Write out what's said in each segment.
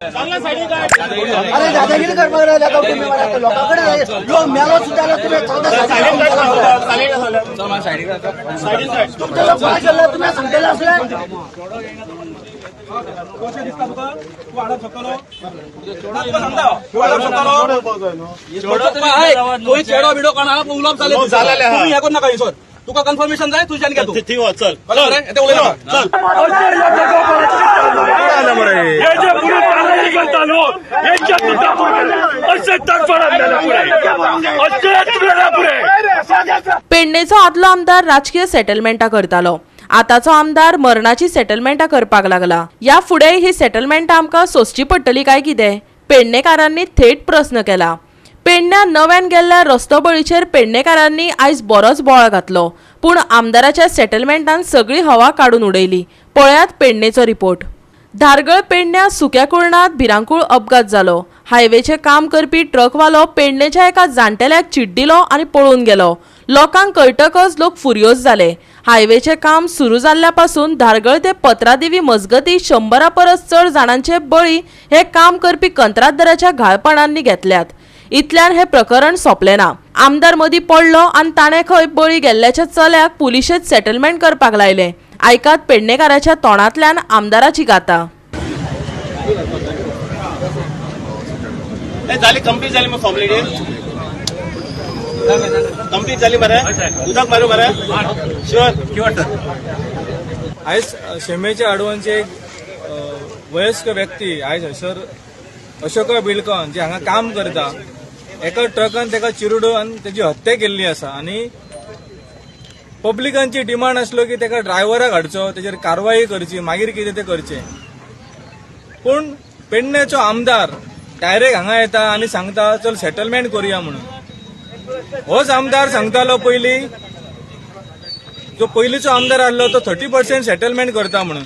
अरे, दादागिरी करपाक लागल्या का तुम्ही? मला लोकां कडेन लोक मेलो सुद्दां जाल्यार तुमी चलता. तुमचे लोक कोणा केल्ले तुमी सांगतले असले. कशें दिसता तुका? तूं हाडप शकतलो? तुका सांगता, तूं हाडप शकतलो? कोणी चेडो बिडो कोण आहा, उलोवप जालें. जालेलें आहा. तुम्ही हे करू नाका हिसर. तुका कन्फर्मेशन जाय तुज्यान घे तूं. थिंग वच, चल. कळ्ळें मरे? ते उलय नाका. चल. हे जे पुढे दादागिरी करता लोक, यांच्यात सुद्धा असे तडफडा पुढे, असे पुढे. पेडणेचो आदलो आमदार राजकीय सेटलमेंटां करतालो, आतांचो आमदार मरणाची सेटलमेंटां करपाक लागला. ह्या फुडें ही सेटलमेंटां आमकां सोंसची पडटली काय कितें? पेडणेकारांनी थेट प्रस्न केला. पेडण्यां नव्यान गेल्ल्या रस्तो बळीचेर पेडणेकारांनी आयज बरोच बोवाळ घातलो, पूण आमदाराच्या सेटलमेंटान सगळी हवा काडून उडयली. पळयात पेडणेचो रिपोर्ट. धारगळ पेडण्यां सुक्या कुळणात भिरांकूळ अपघात जालो. हायवेचें काम करपी ट्रकवालो पेडणेच्या एका जाणटेल्याक चिड्डिलो आनी पळून गेलो. लोकांक कळटकच लोक फुर्योज जाले. हायवेचें काम सुरू जाल्ल्या पासून धारगळ ते पत्रादेवी मजगती 100 परस चड जाणांचे बळी हे काम करपी कंत्राटदाराच्या घाळपणांनी घेतल्यात. इतल्यान हे प्रकरण सोंपलें ना. आमदार मदीं पडलो आनी ताणें खंय बळी गेल्ल्याच्या चल्याक पुलिशेंत सेटलमेंट करपाक लायलें. आयकात पेडणेकाराच्या तोंडांतल्यान आमदाराची गाथा. ए, जाली कंप्लीट जाली मग फॉर्मॅलिटी कंप्लीट झाली मरे? उदक मारू मरे? शुअर. आयज शेमेच्या आडवांचे एक वयस्क व्यक्ती आयज हयसर अशोका बिल्डकॉन जे हांगा काम करता, एका ट्रकान ताका चिरडून तेजी हत्या केल्ली आसा. आनी पब्लिकांची डिमांड आसलो की ताका ड्रायव्हराक हाडचो, तेजेर कारवाई करची, मागीर कितें तें करचें. पूण पेडण्याचो आमदार डायरेक्ट हांगा येता आनी सांगता, चल सेटलमेंट करुया म्हणून. होच आमदार सांगतालो पयलीं, जो पयलींचो आमदार आहलो तो 30% सेटलमेंट करता म्हणून.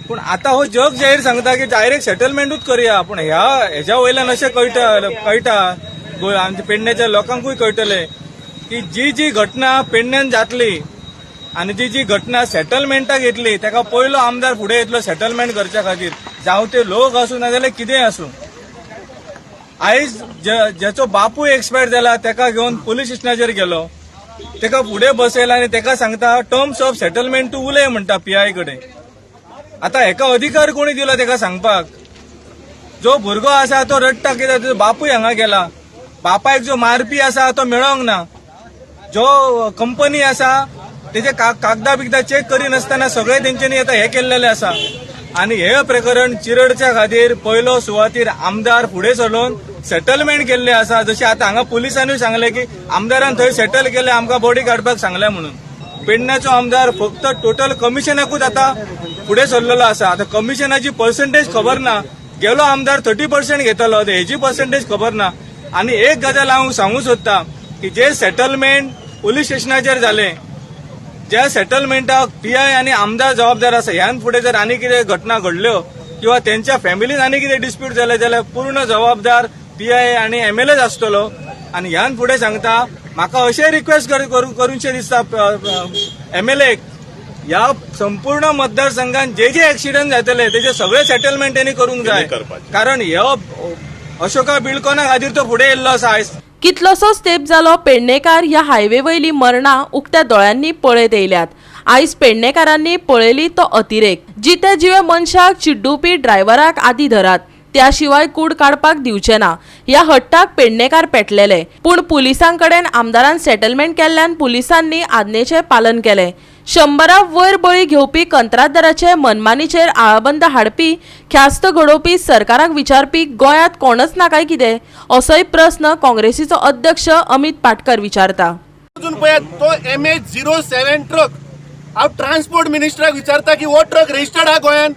पूण आतां हो जग जाहीर सांगता की डायरेक्ट सेटलमेंटूच करया. पूण ह्या हेज्या वयल्यान अशें कळटा कळटा आमच्या पेडण्याच्या लोकांकूय कळटलें की जी जी घटना पेडण्यान जातली आनी जी जी घटना सेटलमेंटाक येतली, ताका पयलो आमदार फुडें येतलो सेटलमेंट करच्या खातीर, जावं ते लोक आसूं नाजाल्यार कितेंय आसूं. आयज ज्याचो बापूय एक्सपायर जाला ताका घेवन पोलीस स्टेशनाचेर गेलो, ताका फुडें बसयला आनी ताका सांगता, टर्म्स ऑफ सेटलमेंट तूं उलय म्हणटा पीआय कडेन. आतां हेका अधिकार कोणी दिला ताका सांगपाक? जो भुरगो आसा तो रडटा कित्याक तुजो बापूय हांगा गेला. बापायक जो मारपी आसा तो मेळोंक ना. जो कंपनी आसा तेजे कागदां बिगदां चेक करिनासतना सगळे तेंच्यांनी आतां हे केल्लेले आसा. आनी हे प्रकरण चिरडच्या खातीर पयलो सुवातीर आमदार फुडें सरून सेटलमेंट केल्ले आसा. जशें आतां हांगा पुलिसांनी सांगलें की आमदारान थंय सेटल केलें, आमकां बॉडी काडपाक सांगलें म्हणून. पेडण्याचो आमदार फक्त टोटल कमिशनाकूच आतां फुडें सरलेलो आसा. आतां कमिशनाची पर्संटेज खबर ना. गेलो आमदार 30% घेतलो, हेजी पर्संटेज खबर ना. आनी एक गजाल हांव सांगू सोदता की जे सेटलमेंट पोलीस स्टेशनाचेर जालें, ज्या सेटलमेंटाक पीआय आनी आमदार जबाबदार आसा. ह्यान फुडें जर आनी कितें घटना घडल्यो किंवा तेंच्या फॅमिलीन आनी कितें डिस्प्यूट जाले जाल्यार पूर्ण जबाबदार पीआय आनी एमएलएच आसतलो. आनी ह्यान फुडें सांगता, म्हाका अशें रिक्वेस्ट करूनशें दिसता एमएलएक, ह्या संपूर्ण मतदारसंघात जे जे एक्सिडंट जातले तेजे सगळे सेटलमेंट त्यांनी करूंक जाय, कारण ह्यो अशोका बिल्डकॉना खातीर तो फुडें येयल्लो आसा आयज. कितलोसोच तेंप जालो पेडणेकार ह्या हायवे वयली मरणां उक्त्या दोळ्यांनी पळयत येयल्यात. आयज पेडणेकारांनी पळयली तो अतिरेक. जिते जिवे मनशाक चिड्डुपी ड्रायव्हराक आदी धरात, त्या शिवाय कूड काडपाक दिवचे ना ह्या हट्टाक पेडणेकार पेटलेले. पूण पुलिसां कडेन आमदारान सेटलमेंट केल्ल्यान पुलिसांनी आज्ञेचें पालन केलें. 100 वयर बळी घेवपी कंत्राटदाराचे मनमानीचेर आळाबंद हाडपी, ख्यास्त घडोवपी सरकाराक विचारपी गोंयांत कोणच ना काय कितें, असोय प्रस्न काँग्रेसीचो अध्यक्ष अमित पाटकर विचारता. अजून पळयात, तो MH 07 truck. हांव ट्रान्सपोर्ट मिनिस्टराक विचारता की हो ट्रक रजिस्टर्ड आहा गोंयान?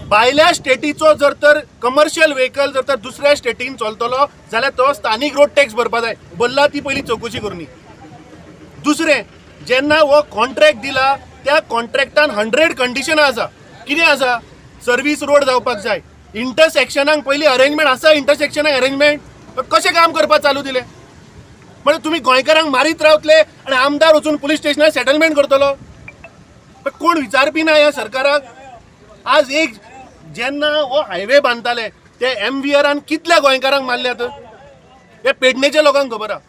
भायल्या स्टेटीचो जर तर कमर्शियल व्हेकल जर तर दुसऱ्या स्टेटीन चलतलो जाल्यार तो स्थानीक रोड टॅक्स भरपा जाय. भरला ती पयली चवकशी करुनी. दुसरें, जेन्ना हो कॉन्ट्रॅक्ट दिला त्या कॉन्ट्रॅक्टान 100 कंडिशनां आसा. कितें आसा? सर्वीस रोड जावपाक जाय, इंटरसेक्शनाक पयलीं अरेंजमेंट आसा. इंटरसेक्शनाक अरेंजमेंट कशें काम करपाक चालू दिलें? म्हणजे तुमी गोंयकारांक मारीत रावतले आनी आमदार वचून पुलीस स्टेशनार सेटलमेंट करतलो. पण कोण विचारपी ना ह्या सरकाराक. आज एक जेन्ना हो हायवे बांदताले ते एम व्ही आरान कितल्या गोंयकारांक मारल्यात हे पेडणेच्या लोकांक खबर आहा.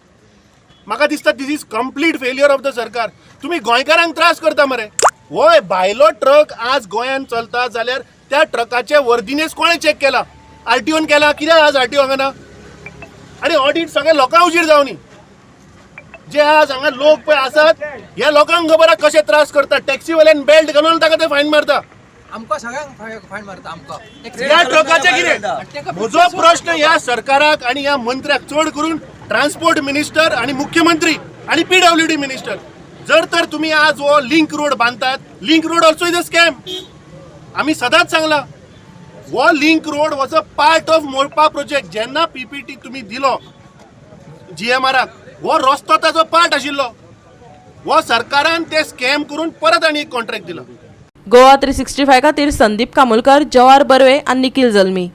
म्हाका दिसता this is complete failure of the सरकार. तुमी गोंयकारांक त्रास करता मरे. होय भायलो ट्रक आज गोंयांत चलता जाल्यार त्या ट्रकाचे वर्दीनेस कोणें चॅक केला? आरटीओन केला? कित्याक आज आरटीओ हांगा ना? आनी ऑडीट सगळें लोकां हुजीर जावनी. जे आज हांगा लोक पळय आसात ह्या लोकांक खबर आहा कशे त्रास करतात. टॅक्सीवाल्यान बेल्ट घालून ताका ते फायन मारता. आमकां सगळ्यांक फायन मारता आमकां. ह्या ट्रकाचे कितें? म्हजो प्रश्न ह्या सरकाराक आनी ह्या मंत्र्याक, चड करून ट्रान्सपोर्ट मिनिस्टर आनी मुख्यमंत्री आनी पीडब्ल्यूडी मिनिस्टर, जर तर तुमी आज हो लिंक रोड बांदतात, link road also is a scam. आमी सदांच सांगला हो link road was a part of Mopa project. जेन्ना पीपीटी तुमी दिलो जीएमआराक, हो रस्तो ताजो पार्ट आशिल्लो. हो सरकारान ते स्कॅम करून परत आनी एक कॉन्ट्रॅक्ट दिलो. गोवा 365 खातीर संदीप कामुलकर, जवाहर बर्वे आनी निखिल जल्मी.